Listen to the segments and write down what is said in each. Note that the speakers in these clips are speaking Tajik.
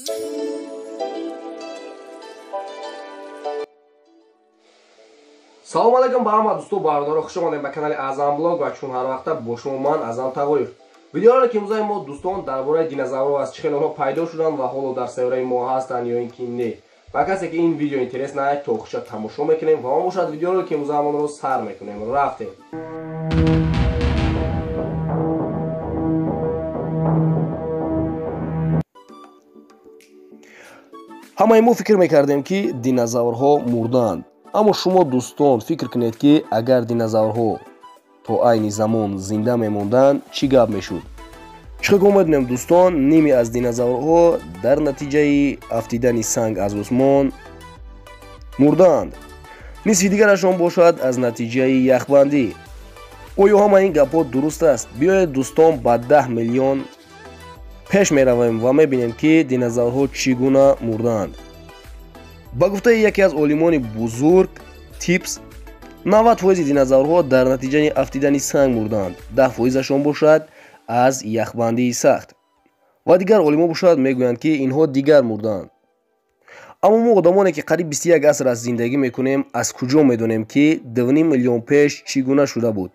Салом алейкум ба ҳама дӯсту бародаро, хуш омадем ба канали Аъзам Блог ва чун ҳар вақта бо шумо ман Аъзам Тағоев. Видеоро ки имрӯзаи мо дӯстон дар бораи динозаврҳо аст, чӣ хел онҳо пайдо шуданд ва ҳоло дар сайёраи мо ҳастанд ё ин ки не. Ба касе ки ин видео интерес наояд, то хуша тамошо мекунем ва мо бошад видеоро ки имрӯзаамонро сар мекунем. Рафтем. Ҳамаи мо фикр мекардем, ки динозаврҳо мурдаанд. Аммо шумо дӯстон фикр кунед, ки агар динозаврҳо то айни замон зинда мемонданд, чӣ гап мешуд? Чӣ хел медонем дӯстон, ними аз динозаврҳо дар натиҷаи афтидани санг аз осмон мурдаанд. Нисфи дигарашон бошад аз натиҷаи яхбандӣ. Оё ҳама ин гапҳо дуруст аст? Биёед дӯстон ба 10 миллион пеш меравем ва мебинем, ки динозаврҳо чӣ гуна мурдаанд. Ба гуфтаи яке аз олимони бузург Типс, 90% динозаврҳо дар натиҷаи афтидани санг мурдаанд, 10%-ашон бошад аз яхбандии сахт. Ва дигар олимон бошад мегӯянд, ки инҳо дигар мурдаанд. Аммо мо одамоне, ки қариб 21 аср аст зиндагӣ мекунем, аз куҷо медонем, ки 2,5 миллион пеш чӣ гуна шуда буд?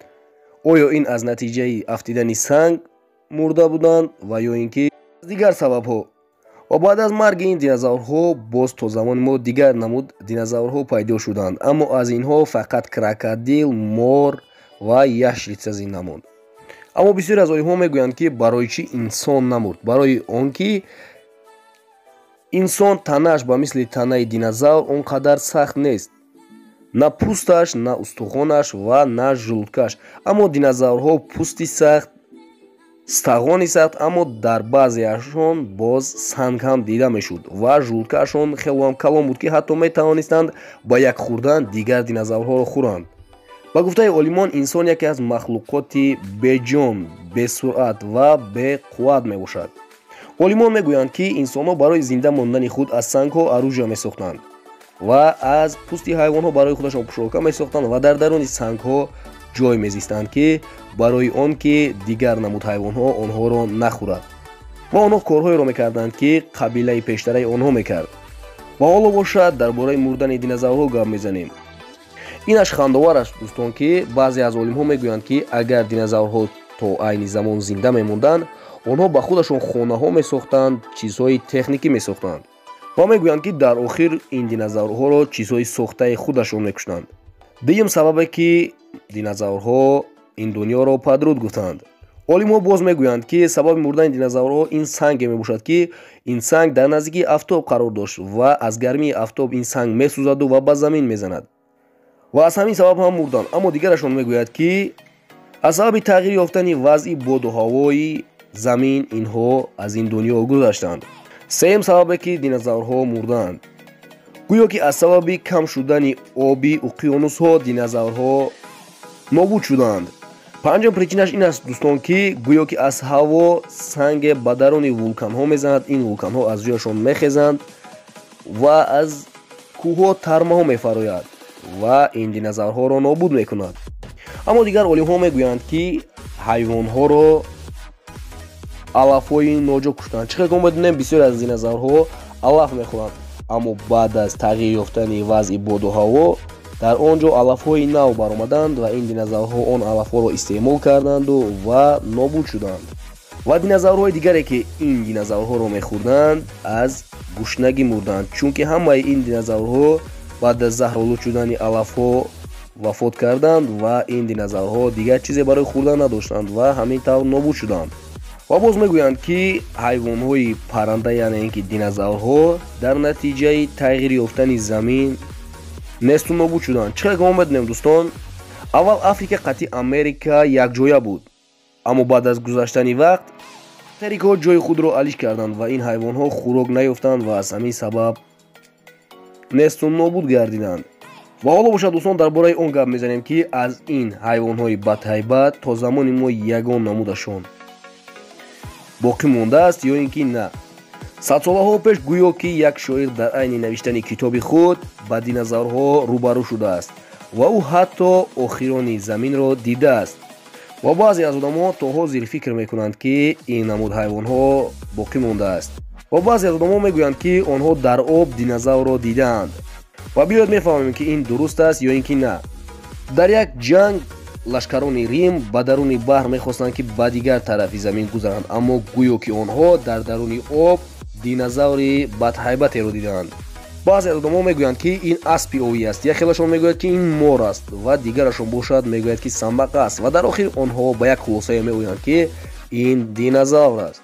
Оё ин аз натиҷаи афтидани санг мурда буданд ва ё ин ки аз дигар сабабҳо? Ва баъд аз марги ин динозаврҳо боз то замони мо дигар намуд динозаврҳо пайдо шуданд, аммо аз инҳо фақат крокодил, мор ва ящерица зинда монд. Аммо бисёре аз олимҳо мегӯянд, ки барои чӣ инсон намурд? Барои он ки инсон танааш ба мисли танаи динозавр он қадар сахт нест. На пӯсташ, на устухонаш ва на желудкаш. Аммо динозаврҳо пӯсти сахт, стағони сахт, аммо дар баъзеашон боз санг ҳам дида мешуд ва желудкаашон хелоам калон буд, ки ҳатто метавонистанд ба як хӯрдан дигар динозаврҳоро хӯранд. Ба гуфтаи олимон, инсон яке аз махлуқоти беҷон, бесуръат ва беқувват мебошад. Олимон мегӯянд, ки инсонҳо барои зинда мондани худ аз сангҳо оружия месохтанд ва аз пӯсти ҳайвонҳо барои худашон пӯшока месохтанд ва дар даруни сангҳо ҷой мезистанд, ки барои он ки дигар намуд ҳайвонҳо онҳоро нахӯрад. Ва онҳо корҳоеро мекарданд, ки қабилаи пештараи онҳо мекард. Ва ҳоло бошад дар бораи мурдани динозаврҳо гап мезанем. Инаш хандовар аст дӯстон, ки баъзе аз олимҳо мегӯянд, ки агар динозаврҳо то айни замон зинда мемонданд, онҳо ба худашон хонаҳо месохтанд, чизҳои техникӣ месохтанд. Ва мегӯянд, ки дар охир ин динозаврҳоро чизҳои сохтаи худашон мекуштанд. Дуюм сабабе, ки динозаврҳо ин дунёро падруд гуфтанд. Олимҳо боз мегӯянд, ки сабаби мурдани динозаврҳо ин санге мебошад, ки ин санг дар наздикии афтоб қарор дошт ва аз гармии афтоб ин санг месӯзаду ва ба замин мезанад. Ва аз ҳамин сабаб ҳам мурданд. Аммо дигарашон мегӯяд, ки аз сабаби тағйир ёфтани вазъи боду ҳавои замин инҳо аз ин дунё гузаштанд. Сеюм сабабе, ки динозаврҳо мурданд, гӯё ки аз сабаби кам шудани оби уқёнусҳо динозаврҳо нобуд шуданд. Панҷум причинаш ин аст дӯстон, ки гӯё ки аз ҳаво санге ба даруни вулканҳо мезанад, ин вулканҳо аз ҷояшон мехезанд ва аз кӯҳҳо тармаҳо мефарояд ва ин динозаврҳоро нобуд мекунад. Аммо дигар олимҳо мегӯянд, ки ҳайвонҳоро алафҳои ноҷо куштанд. Чӣ хел ки мо медонем, бисёре аз динозаврҳо алаф мехӯранд, аммо баъд аз тағйир ёфтани вазъи боду ҳаво дар он ҷо алафҳои нав баромаданд ва ин динозаврҳо он алафҳоро истеъмол карданду ва нобуд шуданд. Ва динозаврҳои дигаре, ки ин динозаврҳоро мехӯрданд, аз гушнагӣ мурданд, чунки ҳамаи ин динозаврҳо баъд аз заҳролуд шудани алафҳо вафот карданд ва ин динозаврҳо дигар чизе барои хӯрдан надоштанд ва ҳамин тавр нобуд шуданд. Ва боз мегӯянд, ки ҳайвонҳои парранда, яъне ин ки динозаврҳо, дар натиҷаи тағйир ёфтани замин несту нобуд шуданд. Чӣ хел ки мо медонем дӯстон, аввал Африка қатъи Америка якҷоя буд, аммо баъд аз гузаштани вақт тарикҳо ҷои худро алиш карданд ва ин ҳайвонҳо хӯрок наёфтанд ва аз ҳамин сабаб несту нобуд гардиданд. Ва ҳоло бошад дӯстон дар бораи он гап мезанем, ки аз ин ҳайвонҳои бадҳайбат то замони мо ягон намудашон боқӣ мондааст ё ин ки на. Садсолаҳо пеш гӯё ки як шоир дар айни навиштани китоби худ ба динозаврҳо рӯбарӯ шудааст ва ӯ ҳатто охирони заминро дидааст. Ва баъзе аз одамҳо то ҳозир фикр мекунанд, ки ин намуд ҳайвонҳо боқӣ мондааст. Ва баъзе аз одамон мегӯянд, ки онҳо дар об динозаврро дидаанд. Ва биёед мефаҳмем, ки ин дуруст аст ё ин ки на. Дар як ҷанг лашкарони Рим ба даруни баҳр мехостанд, ки ба дигар тарафи замин гузаранд, аммо гӯё ки онҳо дар даруни об динозаври бадҳайбатеро дидаанд. Баъзе аз одамон мегӯянд, ки ин аспи овӣ аст, якхелашон мегӯяд, ки ин мор аст ва дигарашон бошад мегӯяд, ки самбақа аст. Ва дар охир онҳо ба як хулосае меоянд, ки ин динозавр аст.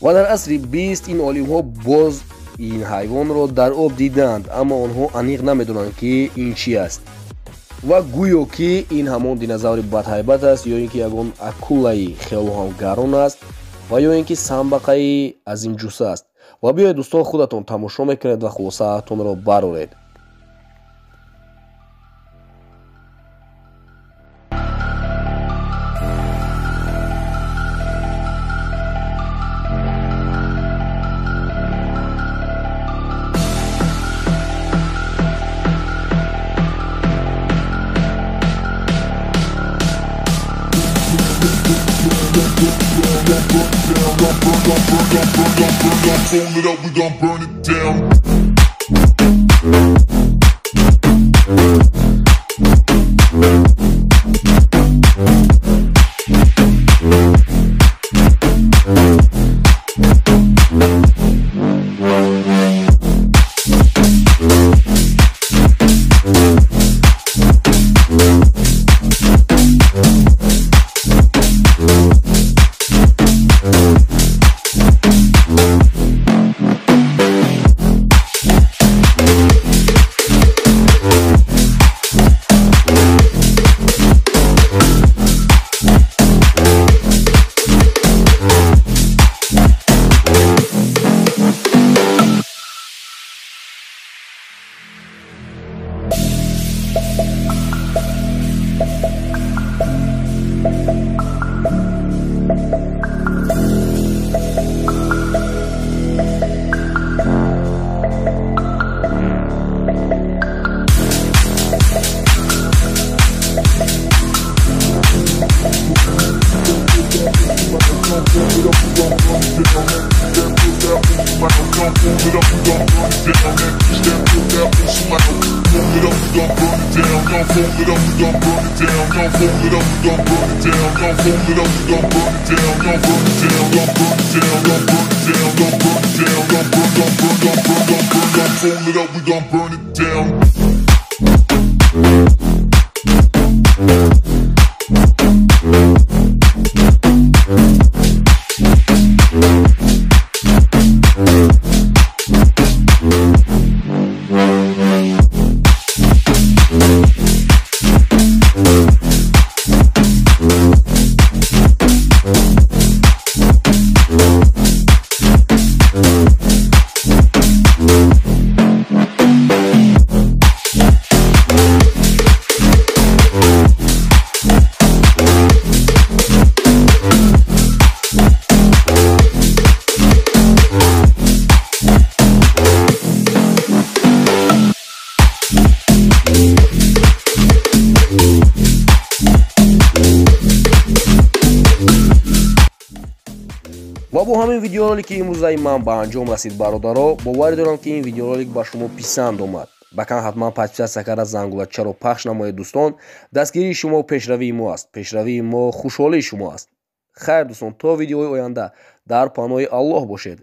Ва дар асри 20 ин олимҳо боз ин ҳайвонро дар об дидаанд, аммо онҳо аниқ намедонанд, ки ин чӣ аст. Ва гӯё ки ин ҳамон динозаври бадҳайбат аст, ё ин ки ягон акулаи хело ҳам гарон аст ва ё ин ки самбақаи азимҷусса аст. Ва биёед дӯстон, худатон тамошо мекунед ва хулосаатонро бароред. Roll it up, we gon' burn it down. Roll it up, we gon' burn it down. Ва бо ҳамин видеоролики имрӯзаи ман ба анҷом расид, бародаро. Боварӣ дорам, ки ин видеоролик ба шумо писанд омад. Бакан ҳатман подписаться карда, зангулачаро пахш намоед, дӯстон. Дастгирии шумо пешравии мо аст, пешравии мо хушҳолии шумо аст. Хайр, дӯстон, то видеои оянда дар паноҳи Аллоҳ бошед.